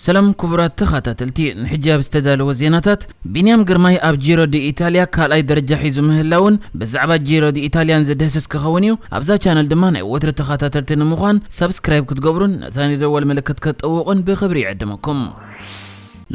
ሰላም ክቡራት ተኸታተልቲ፣ ንሕጂ ኣብ ዝተዳለወ ዜናታት፣ ቢንያም ግርማይ ኣብ ጂሮ ዲ ኢታልያ ካልኣይ ደረጃ ሒዙ ምህላውን ብዛዕባ ጂሮ ዲ ኢታልያን ዝድህስስ ክኸውን እዩ። ኣብዛ ቻነል ድማ ናይ ወትሪ ተኸታተልቲ ንምዃን ሳብስክራይብ ክትገብሩን ነታ ናይ ደወል ምልክት ክትጠውቑን ብኽብሪ ይዕድመኩም።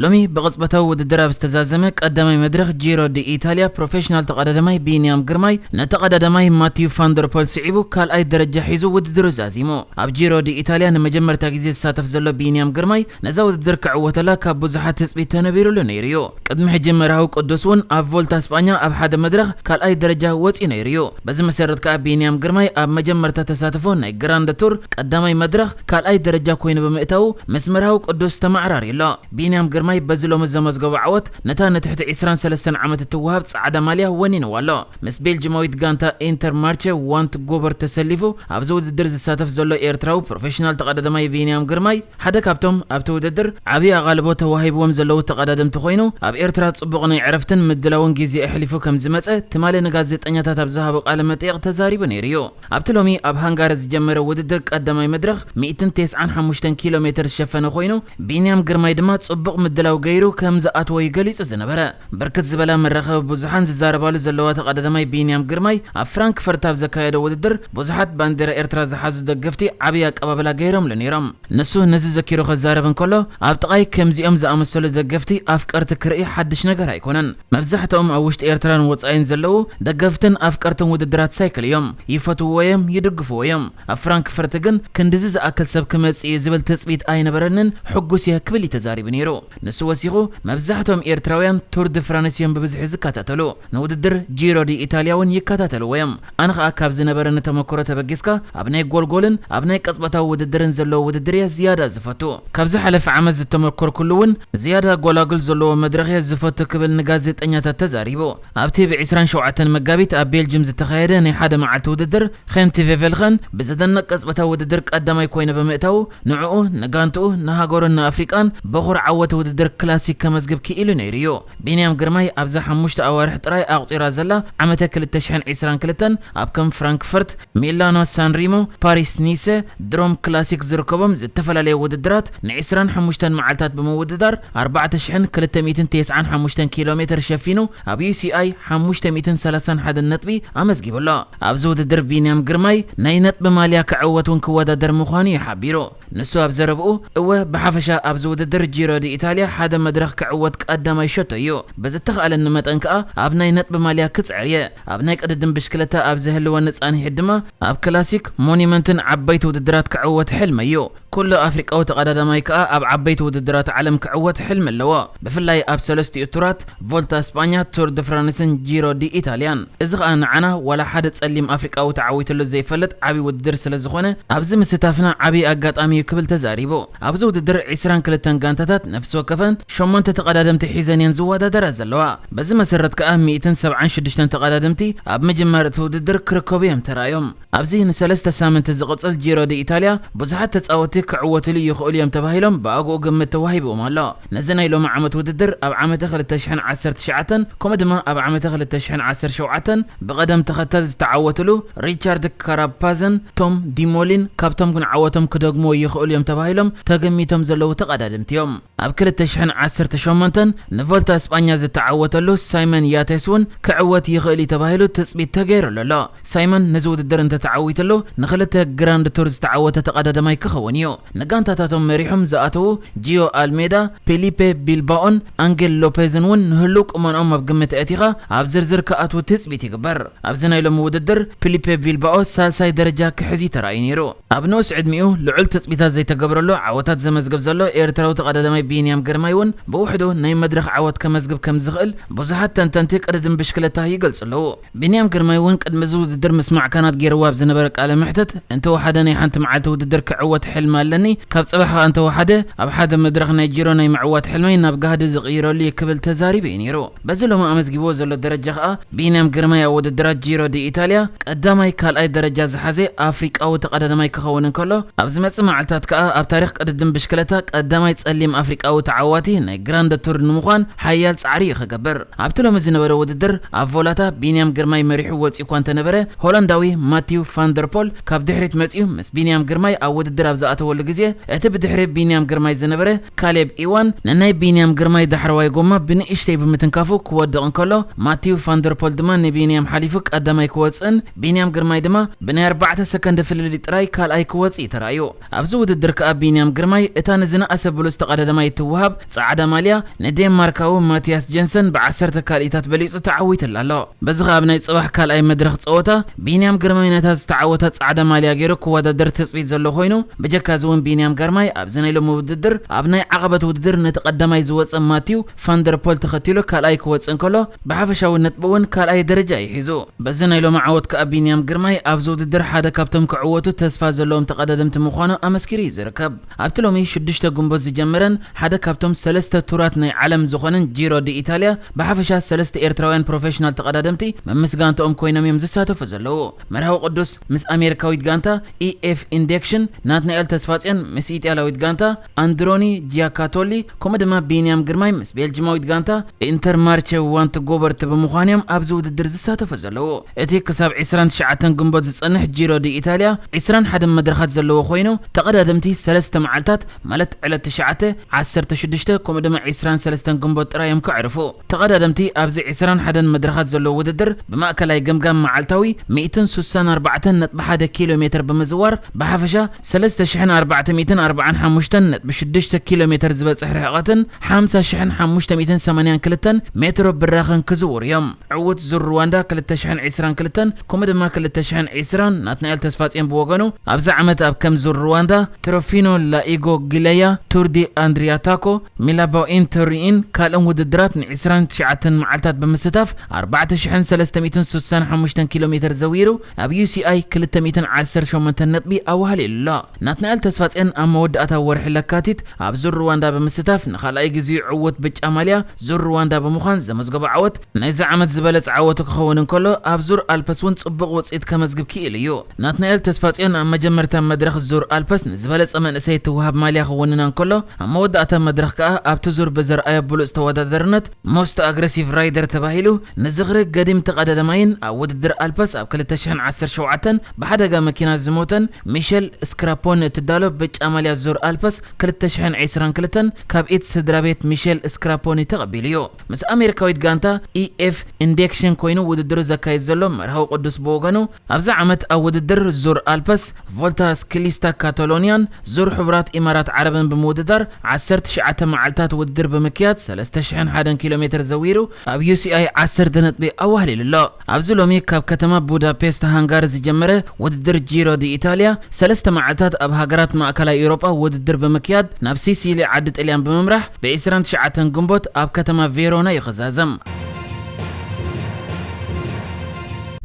ሎሚ ብቕጽበታዊ ውድድር ኣብ ዝተዛዘመ ቀዳማይ መድረኽ ጂሮ ዲ ኢታልያ፣ ፕሮፌሽናል ተቐዳዳማይ ቢንያም ግርማይ ነተቐዳዳማይ ማቲዩ ፋንደርፖል ስዒቡ ካልኣይ ደረጃ ሒዙ ውድድሩ ዛዚሙ። ኣብ ጂሮ ዲ ኢታልያ ንመጀመርታ ግዜ ዝሳተፍ ዘሎ ቢንያም ግርማይ ነዛ ውድድር ክዕወተላ ካብ ብዙሓት ትጽቢት ተነቢሩሉ ነይሩ እዩ። ቅድሚ ሕጂ መርሃዊ ቅዱስ እውን ኣብ ቮልታ ስጳኛ ኣብ ሓደ መድረኽ ካልኣይ ደረጃ ወጺኡ ነይሩ እዩ። በዚ መሰረት ከኣ ቢንያም ግርማይ ኣብ መጀመርታ ተሳትፎ ናይ ግራንድ ቱር ቀዳማይ መድረኽ ካልኣይ ደረጃ ኮይኑ ብምእታዉ ምስ መርሃዊ ቅዱስ ተመዓራርዩ ኣሎ። ቢንያም ግርማይ በዚ ሎሚ ዘመዝገቦ ዓወት ነታ ንትሕቲ ዕስራን ሰለስተን ዓመት እትወሃብ ጻዕዳ ማልያ ወኒንዋ ኣሎ። ምስ ቤልጅማዊት ጋንታ ኢንተር ማርቸ ዋንት ጎበር ተሰሊፉ ኣብዚ ውድድር ዝሳተፍ ዘሎ ኤርትራዊ ፕሮፌሽናል ተቐዳዳማይ ቢንያም ግርማይ ሓደ ካብቶም ኣብቲ ውድድር ዓብዪ ኣቓልቦ ተዋሂብዎም ዘለዉ ተቐዳደምቲ ኮይኑ፣ ኣብ ኤርትራ ጽቡቕ ናይ ዕረፍትን ምድላውን ግዜ ኣሕሊፉ ከም ዝመጸ ትማሊ ንጋዜጠኛታት ኣብ ዝሃቦ ቃለ መጠይቕ ተዛሪቡ ነይሩ እዩ። ኣብቲ ሎሚ ኣብ ሃንጋሪ ዝጀመረ ውድድር ቀዳማይ መድረኽ ሚእትን ተስዓን ሓሙሽተን ኪሎ ሜትር ዝሸፈነ ኮይኑ፣ ቢንያም ግርማይ ድማ ጽቡቕ ምድላው ገይሩ ከም ዝኣተወ እዩ ገሊጹ ዝነበረ። ብርክት ዝበላ መራኸቢ ብዙሓን ዝዛረባሉ ዘለዋ ተቐዳዳማይ ቢንያም ግርማይ ኣብ ፍራንክፈርት ኣብ ዘካየዶ ውድድር ብዙሓት ባንዴራ ኤርትራ ዝሓዙ ደገፍቲ ዓብዪ ኣቀባብላ ገይሮምሉ ነይሮም። ንሱ ነዚ ዘኪሩ ክዛረብ እንከሎ፣ ኣብ ጥቓይ ከምዚኦም ዝኣመሰሉ ደገፍቲ ኣፍቀርቲ ክርኢ ሓድሽ ነገር ኣይኮነን። መብዛሕትኦም ኣብ ውሽጢ ኤርትራን ወጻኢን ዘለዉ ደገፍትን ኣፍቀርትን ውድድራት ሳይክል እዮም። ይፈትውዎ እዮም፣ ይድግፍዎ እዮም። ኣብ ፍራንክፈርት ግን ክንድዚ ዝኣክል ሰብ ክመጽእ እዩ ዝብል ትጽቢት ኣይነበረንን፣ ሕጉስ እየ ክብል እዩ ተዛሪቡ ነይሩ። ንሱ ወሲኹ፣ መብዛሕትኦም ኤርትራውያን ቱር ድ ፍራንስ እዮም ብብዝሒ ዝከታተሉ። ንውድድር ጂሮ ዲ ኢታልያ እውን ይከታተልዎ እዮም። ኣነ ኸኣ ካብ ዝነበረኒ ተመክሮ ተበጊስካ፣ ኣብ ናይ ጎልጎልን ኣብ ናይ ቅጽበታዊ ውድድርን ዘለዎ ውድድር እየ ዝያዳ ዝፈቱ። ካብ ዝሓለፈ ዓመት ዝተመኮርኩሉ እውን ዝያዳ ጎላጉል ዘለዎ መድረኽ እየ ዝፈቱ ክብል ንጋዜጠኛታት ተዛሪቡ። ኣብቲ ብ ዕስራን ሸውዓተን መጋቢት ኣብ ቤልጅም ዝተኻየደ ናይ ሓደ መዓልቲ ውድድር፣ ኸንቲ ቬቨልኸን ብዘደንቕ ቅጽበታዊ ውድድር ቀዳማይ ኮይኑ ብምእታዉ፣ ንዕኡ፣ ንጋንትኡ፣ ንሃገሩን ንኣፍሪቃን በኹር ዓወት ውድድር ክላሲክ ከመዝግብ ክኢሉ ነይሩ እዩ። ቢንያም ግርማይ ኣብዛ ሓሙሽተ ኣዋርሕ ጥራይ ኣቑጺራ ዘላ ዓመተ ክልተ ሽሕን ዕስራን ክልተን ኣብ ከም ፍራንክፈርት፣ ሚላኖ ሳንሪሞ፣ ፓሪስ ኒሰ፣ ድሮም ክላሲክ ዝርከቦም ዝተፈላለዩ ውድድራት ንዕስራን ሓሙሽተን መዓልታት ብምውድዳር ኣርባዕተ ሽሕን ክልተ ሚእትን ተስዓን ሓሙሽተን ኪሎ ሜትር ሸፊኑ ኣብ ዩ ሲ ኣይ ሓሙሽተ ሚእትን ሰላሳን ሓደን ነጥቢ ኣመዝጊቡ ኣሎ። ኣብዚ ውድድር ቢንያም ግርማይ ናይ ነጥቢ ማልያ ክዕወት እውን ክወዳደር ምዃኑ እዩ ሓቢሩ። ንሱ ኣብ ዘረብኡ፣ እወ፣ ብሓፈሻ ኣብዚ ውድድር ጂሮ ዲ ኢታልያ ሓደ መድረኽ ክዕወት ቀዳማይ ሸቶ እዩ። ብዝተኻእለኒ መጠን ከኣ ኣብ ናይ ነጥቢ ማልያ ክጽዕር እየ። ኣብ ናይ ቅድድም ብሽክለታ ኣብ ዝህልወኒ ጻንሒት ድማ ኣብ ክላሲክ፣ ሞኒመንትን ዓበይቲ ውድድራት ክዕወት ሕልመይ እዩ። ኩሉ ኣፍሪቃዊ ተቐዳዳማይ ከኣ ኣብ ዓበይቲ ውድድራት ዓለም ክዕወት ሕልሚ ኣለዎ። ብፍላይ ኣብ ሰለስቲኡ ቱራት፣ ቮልታ ስጳኛ፣ ቱር ድ ፍራንስን ጂሮ ዲ ኢታልያን። እዚ ኸኣ ንዓና ዋላ ሓደ ጸሊም ኣፍሪቃዊ ተዓዊትሉ ዘይፈልጥ ዓቢ ውድድር ስለ ዝኾነ፣ ኣብዚ ምስታፍና ዓቢ ኣጋጣሚ እዩ ክብል ተዛሪቡ። ኣብዚ ውድድር ዕስራን ክልተን ጋንታታት ነፍሲ ወከፈን ሸሞንተ ተቐዳደምቲ ሒዘን እየን ዝወዳደራ ዘለዋ። በዚ መሰረት ከኣ ሚእትን ሰብዓን ሽዱሽተን ተቐዳደምቲ ኣብ ምጅማር እቲ ውድድር ክርከቡ እዮም ተራእዮም። ኣብዚ ንሰለስተ ሳምንቲ ዝቕጽል ጂሮ ዲ ኢታልያ ብዙሓት ተጻወትቲ ክዕወትሉ ይኽእሉ እዮም ተባሂሎም ብኣግኡ ግምት ተዋሂብዎም ኣሎ። ነዚ ናይ ሎሚ ዓመት ውድድር ኣብ ዓመተ ክልተ ሽሕን ዓሰርተ ትሽዓተን ከምኡ ድማ ኣብ ዓመተ ክልተ ሽሕን ዓሰርተ ሸውዓተን ብቐደም ተኸተል ዝተዓወትሉ ሪቻርድ ካራፓዘን ቶም ዲሞሊን ካብቶም ግን ዓወቶም ክደግምዎ ይኽእሉ እዮም ተባሂሎም ተገሚቶም ዘለዉ ተቐዳደምቲ እዮም። ኣብ ክልተ ሽሕን ዓሰርተ ሸሞንተን ንቮልታ እስጳኛ ዝተዓወተሉ ሳይመን ያቴስ እውን ክዕወት ይኽእል እዩ ተባሂሉ ትጽቢት ተገይሩሉ ኣሎ። ሳይመን ነዚ ውድድር እንተተዓዊትሉ ንኽልተ ግራንድ ቱር ዝተዓወተ ተቐዳዳማይ ክኸውን እዩ። ንጋንታታቶም መሪሖም ዝኣተዉ ጂዮ ኣልሜዳ፣ ፊሊፔ ቢልባኦን ኣንጌል ሎፔዝን እውን ንህሉው ቁመንኦም ኣብ ግምት ኣእቲኻ ኣብ ዝርዝር ክኣትዉ ትጽቢት ይግበር። ኣብዚ ናይ ሎሚ ውድድር ፊሊፔ ቢልባኦ ሳልሳይ ደረጃ ክሕዝ እዩ ተራእዩ ነይሩ። ኣብ ንኡስ ዕድሚኡ ልዑል ትጽቢታት ዘይተገብረሉ ዓወታት ዘመዝግብ ዘሎ ኤርትራዊ ተቐዳዳማይ ቢንያም ግርማይ እውን ብውሕዱ ናይ መድረኽ ዓወት ከመዝግብ ከም ዝኽእል ብዙሓት ተንተንቲ ቅድድም ብሽክለታ ይገልጹ ኣለዉ። ቢንያም ግርማይ እውን ቅድሚ እዚ ውድድር ምስ ማዕከናት ገይርዎ ኣብ ዝነበረ ቃለ መሕትት፣ "እንተወሓደ ናይ ሓንቲ መዓልቲ ውድድር ክዕወት ሕልሚ ኣለኒ፣ ካብ ጽባሕ ከኣ እንተወሓደ ኣብ ሓደ መድረኽ ናይ ጂሮ ናይ ምዕዋት ሕልመይ ናብ ጋህዲ ዝቕይረሉ እየ" ክብል ተዛሪቡ እዩ ነይሩ። በዚ ሎሚ ኣመዝጊብዎ ዘሎ ደረጃ ከኣ ቢንያም ግርማይ ኣብ ውድድራት ጂሮ ዲ ኢታልያ ቀዳማይ ካልኣይ ደረጃ ዝሓዘ ኣፍሪቃዊ ተቐዳዳማይ ክኸውን እንከሎ፣ ኣብ ዝመጽእ መዓልታት ከኣ ኣብ ታሪኽ ቅድድም ብሽክለታ ቀዳማይ ጸሊም ኣፍሪቃዊ ተዓዋቲ ናይ ግራንድ ቱር ንምዃን ሓያል ጻዕሪ እዩ ክገብር። ኣብቲ ሎሚ ዝነበረ ውድድር ኣብ ቮላታ ቢንያም ግርማይ መሪሑ ወጺኡ እኳ እንተነበረ፣ ሆላንዳዊ ማቲው ፋንደርፖል ካብ ድሕሪት መጺኡ ምስ ቢንያም ግርማይ ኣብ ውድድር ኣብ ዝኣተወ ዝወሉ ግዜ፣ እቲ ብድሕሪ ቢንያም ግርማይ ዝነበረ ካሌብ ኢዋን ንናይ ቢንያም ግርማይ ዳሕረዋይ ጎማ ብንእሽተይ ብምትንካፉ ክወድቕ እንከሎ፣ ማቲው ፋንደርፖል ድማ ንቢንያም ሓሊፉ ቀዳማይ ክወፅእን ቢንያም ግርማይ ድማ ብናይ ኣርባዕተ ሰከንድ ፍልልይ ጥራይ ካልኣይ ክወፅእ እዩ ተራእዩ። ኣብዚ ውድድር ከኣ ቢንያም ግርማይ እታ ንዝነኣሰ ብሉጽ ተቐዳዳማይ እትወሃብ ጻዕዳ ማልያ ንዴንማርካዊ ማቲያስ ጀንሰን ብዓሰርተ ካልኢታት በሊጹ ተዓዊትላ ኣሎ። በዚ ከኣ ኣብ ናይ ጽባሕ ካልኣይ መድረኽ ጸወታ ቢንያም ግርማይ ነታ ዝተዓወታ ጻዕዳ ማልያ ገይሩ ክወዳደር ትጽቢት ዘሎ ኮይኑ፣ ብጀካዚ እውን ቢንያም ግርማይ ኣብዚ ናይ ሎሚ ውድድር ኣብ ናይ ዓቐበት ውድድር ነቲ ቀዳማይ ዝወጸ ማቲው ፋንደርፖል ተኸቲሉ ካልኣይ ክወጽእ እንከሎ፣ ብሓፈሻዊ ነጥቢ እውን ካልኣይ ደረጃ እዩ ሒዙ። በዚ ናይ ሎሚ ዓወት ከኣ ቢንያም ግርማይ ኣብዚ ውድድር ሓደ ካብቶም ክዕወቱ ተስፋ ዘለዎም ተቐዳደምቲ ምዃኑ ኣመስኪሩ እዩ ዝርከብ። ኣብቲ ሎሚ ሽዱሽተ ግንቦት ዝጀመረን ሓደ ካብቶም ሰለስተ ቱራት ናይ ዓለም ዝኾነን ጂሮ ዲ ኢታልያ ብሓፈሻ ሰለስተ ኤርትራውያን ፕሮፌሽናል ተቐዳደምቲ መመስጋንትኦም ኮይኖም እዮም ዝሳተፉ ዘለዉ። መርሃዊ ቅዱስ ምስ ኣሜሪካዊት ጋንታ ኢኤፍ ኢንዴክሽን ናትናኤል ተስፋጽዮን ምስ ኢጣልያዊት ጋንታ ኣንድሮኒ ጂያካቶሊ ከምኡ ድማ ቢንያም ግርማይ ምስ ቤልጅማዊት ጋንታ ኢንተርማርቸ ዋንት ጎበርት ብምዃን እዮም ኣብዚ ውድድር ዝሳተፉ ዘለዉ። እቲ ክሳብ ዕስራን ትሽዓተን ግንቦት ዝጸንሕ ጂሮ ዲ ኢታልያ ዕስራን ሓደን መድረኻት ዘለዎ ኮይኑ፣ ተቐዳደምቲ ሰለስተ መዓልታት ማለት ዕለት ትሽዓተ፣ ዓሰርተ ሽዱሽተ ከምኡ ድማ ዕስራን ሰለስተን ግንቦት ጥራይ እዮም ከዕርፉ። ተቐዳደምቲ ኣብዚ ዕስራን ሓደን መድረኻት ዘለዎ ውድድር ብማእከላይ ገምጋም መዓልታዊ ሚእትን ስሳን ኣርባዕተን ነጥቢ ሓደ ኪሎ ሜትር ብምዝዋር ብሓፈሻ ሰለስተ ሽሕን ኣርባዕተ ሚእትን ኣርባዓን ሓሙሽተን ነጥቢ ሽዱሽተ ኪሎ ሜትር ዝበጽሕ ርሕቐትን ሓምሳ ሽሕን ሓሙሽተ ሚእትን ሰማንያን ክልተን ሜትሮ ብራኸን ክዝውሩ እዮም። ዕዉት ዙር ሩዋንዳ ክልተ ሽሕን ዕስራን ክልተን ከምኡ ድማ ክልተ ሽሕን ዕስራን ናትናኤል ተስፋጽዮን ብወገኑ ኣብዚ ዓመት ኣብ ከም ዙር ሩዋንዳ ትሮፊኖ ላኢጎ ጊለያ ቱር ዲ ኣንድሪያታኮ ሚላባው ኢንተሪን ካልእን ውድድራት ን ዕስራን ትሽዓተን መዓልታት ብምስታፍ ኣርባዕተ ሽሕን ሰለስተ ሚእትን ስሳን ሓሙሽተን ኪሎ ሜትር ዘዊሩ ኣብ ዩሲኣይ ክልተ ሚእትን ዓሰርተ ሸሞንተን ነጥቢ ኣዋህሊሉ ኣሎ። ናትናኤል ተስፋጽዮን ኣብ መወዳእታ ወርሒ ለካቲት ኣብ ዙር ሩዋንዳ ብምስታፍ ንኻልኣይ ግዜኡ ዕዉት ብጫ ማልያ ዙር ሩዋንዳ ብምዃን ዘመዝገቦ ዓወት ናይዚ ዓመት ዝበለጸ ዓወቱ ክኸውን እንከሎ፣ ኣብ ዙር ኣልፐስ እውን ጽቡቕ ውጽኢት ከመዝግብ ክኢሉ እዩ። ናትናኤል ተስፋጽዮን ኣብ መጀመርታ መድረኽ ዙር ኣልፐስ ንዝበለጸ መንእሰይ እትወሃብ ማልያ ክውንና እንከሎ፣ ኣብ መወዳእታ መድረኽ ከኣ ኣብቲ ዙር ብዘርኣዮ ብሉጽ ተወዳዳርነት ሞስት ኣግረሲቭ ራይደር ተባሂሉ ንዝኽሪ ገዲም ተቐዳዳማይን ኣብ ውድድር ኣልፐስ ኣብ ክልተ ሽሕን ዓሰርተ ሸውዓተን ብሓደጋ መኪና ዝሞተን ሚሸል ስክራፖኒ እትዳሎ ብጫ ማልያ ዙር ኣልፐስ ክልተ ሽሕን ዕስራን ክልተን ካብ ኢድ ስድራ ቤት ሚሸል ስክራፖኒ ተቐቢሉ እዩ። ምስ ኣሜሪካዊት ጋንታ ኢኤፍ ኢንዴክሽን ኮይኑ ውድድሩ ዘካይድ ዘሎ መርሃዊ ቅዱስ ብወገኑ፣ ኣብዚ ዓመት ኣብ ውድድር ዙር ኣልፐስ፣ ቮልታ ስኪሊስታ ካታሎኒያን ዙር ሕቡራት ኢማራት ዓረብን ብምውድዳር ዓሰርተ ትሽዓተ መዓልታት ውድድር ብምክያድ ሰለስተ ሽሕን ሓደን ኪሎ ሜትር ዘዊሩ ኣብ ዩሲኣይ ዓሰርተ ነጥቢ ኣዋህሊሉ ኣሎ። ኣብዚ ሎሚ ካብ ከተማ ቡዳፔስት ሃንጋሪ ዝጀመረ ውድድር ጂሮ ዲ ኢታልያ ሰለስተ መዓልታት ኣብ ሃገራት ማእከላይ ኤውሮጳ ውድድር ብምክያድ ናብ ሲሲሊ ዓዲ ጥልያን ብምምራሕ ብ ዕስራን ትሽዓተን ግንቦት ኣብ ከተማ ቬሮና እዩ ክዛዘም።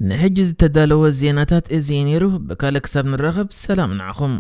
ንሕጂ ዝተዳለወ ዜናታት እዚ እዩ ነይሩ። ብካልእ ክሳብ ንራኸብ ሰላም ንዓኹም።